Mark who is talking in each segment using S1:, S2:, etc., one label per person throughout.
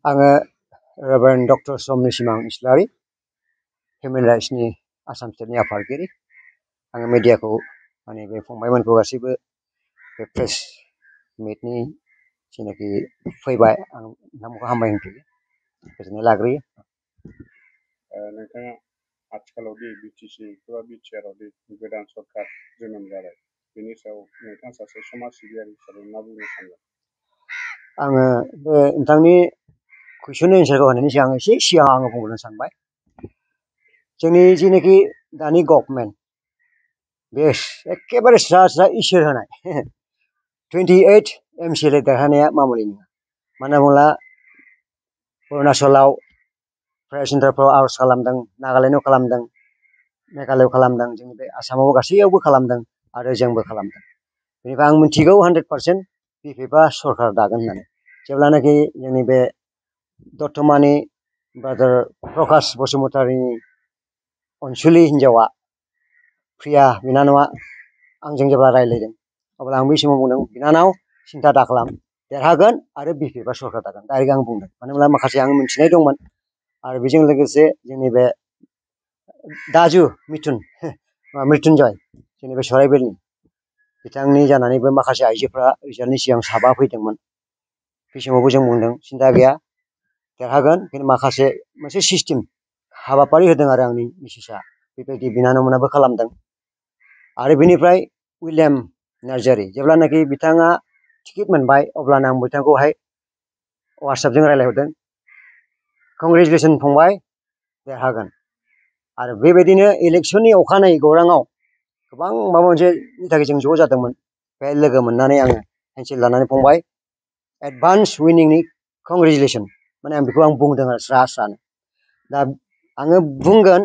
S1: आङो रेभारेन्ड डक्टर समनि सिमां इस्लारि हिउमेन राइट्सनि आसाम स्टेटनि आफादगिरि आङो मिडियाखौ माने बे फंबायमोनखौ गासैबो बे प्रेस मिटनि जेनाखि फैबाय आं नोंथांमोनखौ हामबाय होनफैयो गोजोननाय लाग्रोयो।
S2: नोंथाङा आथिखालाव दि बिटिसि एबा बिटिआरआव दि गोदान सरकार जोनोम जाबाय बेनि सायाव नोंथाङा सासे समाज सिबियारि हिसाबै मा बुंनो सानगोन?
S1: आङो बे नोंथांनि कुइसननि एन्सारखौ होनायनि सिगां एसे सिगां आङो बुंग्रोनो सानबाय। जोंनि जेनाखि दानि गभर्नमेन्ट बे एखेबारे स्रा स्रा इसोर होनाय 28 MCLA देरहानाया मामुलि नङा। मानो होनोब्ला अरुणाचलाव प्राइभेट सेन्टारफ्राव आर'ज खालामदों, नागालेण्डआव खालामदों, मेघालयआव खालामदों, जोंनि बे आसामाव गासैयावबो खालामदों आरो जोंबो खालामदों। बेनिफ्राय आं मिथिगौ 100% बिपिएफआ सरकार दागोन होननानै। जेब्लानाखि जोंनि बे दतमानि ब्रादार प्रकाश बसुमतारीनि अनसुलि हिन्जावा प्रिया बिनानावा आंजों जेब्ला रायज्लायदों अब्ला आं बै समाव बुंदों, बिनानाव सिन्था दाखालाम, देरहागोन आरो बिपिएफआ सरकार दागोन। डाइरेक्ट आं बुंदों, मानो होनब्ला माखासे आं मिथिनाय दंमोन आरो बेजों लोगोसे जोंनि बे दाजु मृत्युन्जय जोंनि बे सराइबिलनि बिथांनि जानानैबो माखासे आइजोफ्रा रिजाल्टनि सिगां साबा फैदोंमोन। बे समावबो जों बुंदों सिन्था गैया देरहागोन, खिन्थु माखासे मोनसे सिस्टेम हाबाफारि होदों आरो आंनि मिसेसआ बेबायदि बिनानावमोनाबो खालामदों। आरो बेनिफ्राय उइलियाम नार्जारि जेब्लानाखि बिथाङा टिकेट मोनबाय अब्लानो आं बिथांखौहाय वाट्सएपजों रायज्लायहरदों, कंग्रेचुलेसन फंबाय देरहागोन। आरो बेबायदिनो इलेक्सननि अखानायै गौराङाव गोबां माबा मोनसेनि थाखाय जों ज' जादोंमोन। बे लोगो मोननानै आङो हेन्डसेक लानानै फंबाय एडभान्स उइनिंनि कंग्रेचुलेसन माने आं बेखौ बुंदों आरो स्रा स्रानो। दा आङो बुंगोन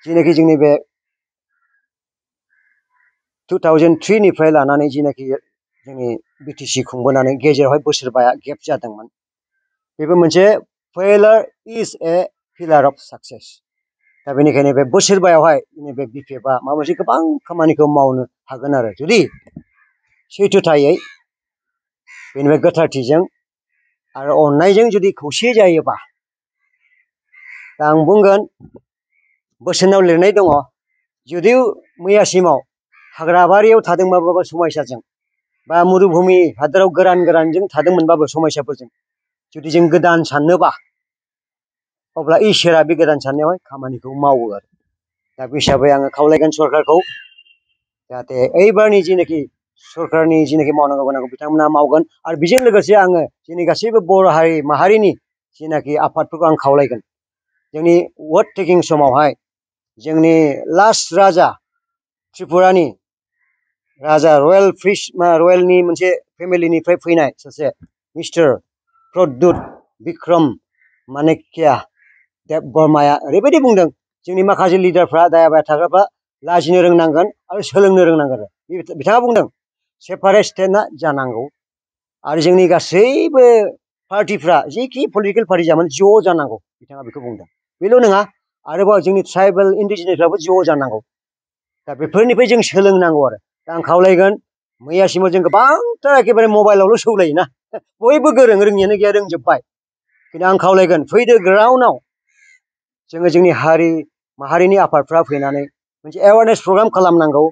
S1: जेनाखि जोंनि बे 2003 निफ्राय लानानै जेनाखि जोंनि बिटिसि खुंबोनानै गेजेरावहाय बोसोरबाया गेप जादोंमोन, बेबो मोनसे फेलार is a pillar of success. दा बेनिखायनो बे बोसोरबायावहाय जोंनि बे बिपिएफआ माबा मोनसे गोबां खामानिखौ मावनो हागोन आरो जुदि सैथोथायै बेनिफ्राय गोथारथिजों आरो अननायजों जुदि खौसे जायोबा। दा आं बुंगोन बोसोनाव लिरनाय दङ, जुदि मैयासिमाव हाग्राबारियाव थादोंबाबो समायसाजों बा मरुभूमि हादोराव गोरानजों थादोंमोनबाबो समायसाफोरजों जुदि जों गोदान साननोबा अब्ला इसोरा बे गोदान साननायावहाय खामानिखौ मावो आरो। दा बे हिसाबै आङो खावलायगोन सरकारखौ जाहाथे ओइबारनि जेनाखि सरकारनि जेनाखि मावनांगौ गोनांखौ बिथांमोना मावगोन। आरो बेजों लोगोसे आङो जोंनि गासैबो बर' हारि माहारिनि जेनाखि आफादफोरखौ आं खावलायगोन, जोंनि वोट टेकिं समावहाय जोंनि लास्ट राजा त्रिपुरानि राजा रयेलनि मोनसे फेमिलिनिफ्राय फैनाय सासे मिस्टार प्रद्युत बिक्रम मानेकिया देब बर्माया ओरैबायदि बुंदों, जोंनि माखासे लिडारफ्रा दायाबाया थाग्राफ्रा लाजिनो रोंनांगोन आरो सोलोंनो रोंनांगोन। बिथाङा बुंदों सेपारेट स्टेटआ जानांगौ आरो जोंनि गासैबो पार्टिफ्रा जेखि पलिटिकेल पार्टि जामोन ज' जानांगौ, बिथाङा बेखौ बुंदों। बेल' नङा, आरोबाव जोंनि ट्राइबेल इन्डिजिनियासफ्राबो ज' जानांगौ। दा बेफोरनिफ्राय जों सोलोंनांगौ आरो। दा आं खावलायगोन, मैयासिमाव जों गोबांथार एखेबारे मबाइलावल' सौलायोना, बयबो गोरों, रोङियानो गैया, रोंजोब्बाय। खिन्थु आं खावलायगोन फैदो ग्राउन्डआव जोङो जोंनि हारि माहारिनि आफादफ्रा फैनानै मोनसे एवारनेस प्रग्राम खालामनांगौ।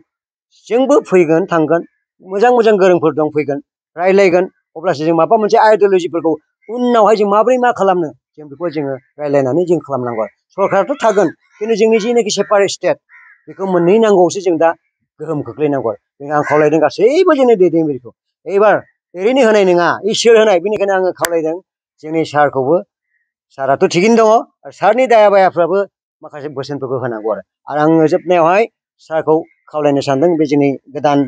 S1: जोंबो फैगोन थांगोन, मोजां मोजां गोरोंफोर दं फैगोन रायज्लायगोन, अब्लासो जों माबा मोनसे आइडियलजिफोरखौ उनावहाय जों माबोरै मा खालामनो जों बेखौ जोङो रायज्लायनानै जों खालामनांगौ आरो। सरकाराथ' थागोन, खिन्थु जोंनि जेनाखि सेपारेट स्टेट बेखौ मोनहैनांगौसो जों दा गोहोम खोख्लैनांगौ आरो। आं खावलायदों गासैबो जोंनि दैदेनगिरिखौ एबार ओरैनो होनाय नङा, इसोर होनाय। बेनिखायनो आङो खावलायदों जोंनि सारखौबो, साराथ' थिगैनो दङ, आरो सारनि दायाबायाफ्राबो माखासे बोसोनफोरखौ होनांगौ आरो। आङो जोबनायावहाय सारखौ खावलायनो सानदों, बे जोंनि गोदान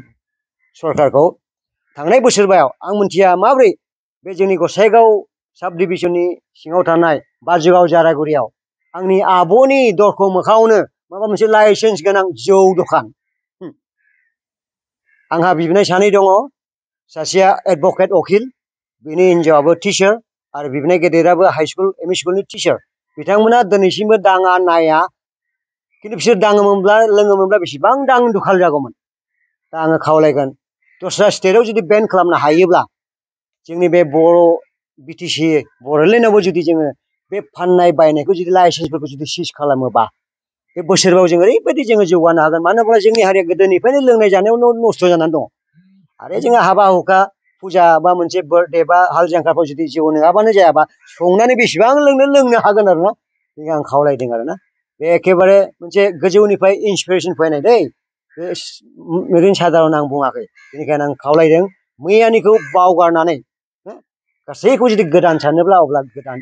S1: सरकारखौ थांनाय बोसोरबायाव आं मिथिया माब्रै बे जोंनि गसाइगाव साब डिभिजननि सिङाव थानाय बाजुगाव जारागुरियाव आंनि आब'नि दरखं मोखाङावनो माबा मोनसे लाइसेन्स गोनां जौ दखान, आंहा बिबोनाय सानै दङ, सासेया एडभकेट वकिल, बिनि हिनजावाबो टिचार, आरो बिबोनाय गेदेराबो हाइ स्कुल एमइ स्कुलनि टिचार। बिथांमोना दिनैसिमबो दाङा नाया, खिन्थु बिसोर दाङोमोनब्ला लोङोमोनब्ला बेसेबां दां दुखाल जागौमोन। दा आङो खावलायगोन दस्रा स्टेटआव जुदि बेन खालामनो हायोब्ला जोंनि बे बर' बिटिसि बड'लेण्डआवबो जुदि जोङो बे फाननाय बायनायखौ जुदि लाइसेन्सफोरखौ जुदि सिज खालामोबा बे बोसोरबाव जों ओरैबायदि जोङो जौगानो हागोन। मानो होनोब्ला जोंनि हारिया गोदोनिफ्रायनो लोंनाय जानायावनो नस्थ' जानानै दं। आरो जोङो हाबा हुखा फुजा बा मोनसे बार्थडे बा हाल जांख्राफ्राव जुदि जौ नङाबानो जायाबा संनानै बेसेबां लोंनो हागोन आरोना। बेखौ आं खावलायदों आरोना। बे एखेबारे मोनसे गोजौनिफ्राय इन्सपिरेसन फैनाय दै, बे ओरैनो साधारन आं बुङाखै। बेनिखायनो आं खावलायदों मैयानिखौ बावगारनानै गासैखौ जुदि गोदान सानोब्ला अब्ला गोदान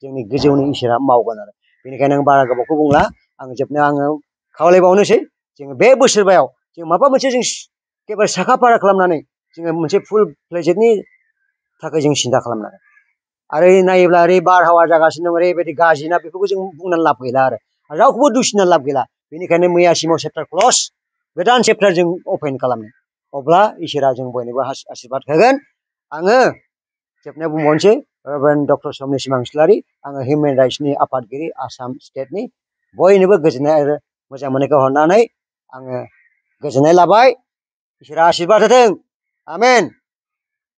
S1: जोंनि गोजौनि इसोरा मावगोन आरो। बेनिखायनो आं बारा गोबावखौ बुंला। आं जोबनायाव आङो खावलायबावनोसै जोङो बे बोसोरबायाव जों माबा मोनसे जों एखेबारे साखा फारा खालामनानै जोङो मोनसे फुल प्लेजेटनि थाखाय जों सिन्था खालामनांगोन। आरो नायोब्ला ओरै बारहावा जागासिनो दं ओरैबायदि गाज्रिना, बेफोरखौ जों बुंनानै लाब गैला आरो रावखौबो दुसिनानै लाब गैला। बेनिखायनो मैयासिमाव चेप्टार क्लस, गोदान चेप्टार जों अपेन खालामनो। अब्ला इसोरा जों बयनोबो आशीर्बाद होगोन। आङो जोबनायाव बुंबावनोसै, रेभारेन्ड डक्टर समनिसिम इस्लारि, आङो हिउमेन राइट्सनि आफादगिरि आसाम स्टेटनि, बयनोबो गोजोननाय आरो मोजां मोननायखौ हरनानै आङो गोजोननाय लाबाय। इसोरा आशीर्बाद होथों। आमेन।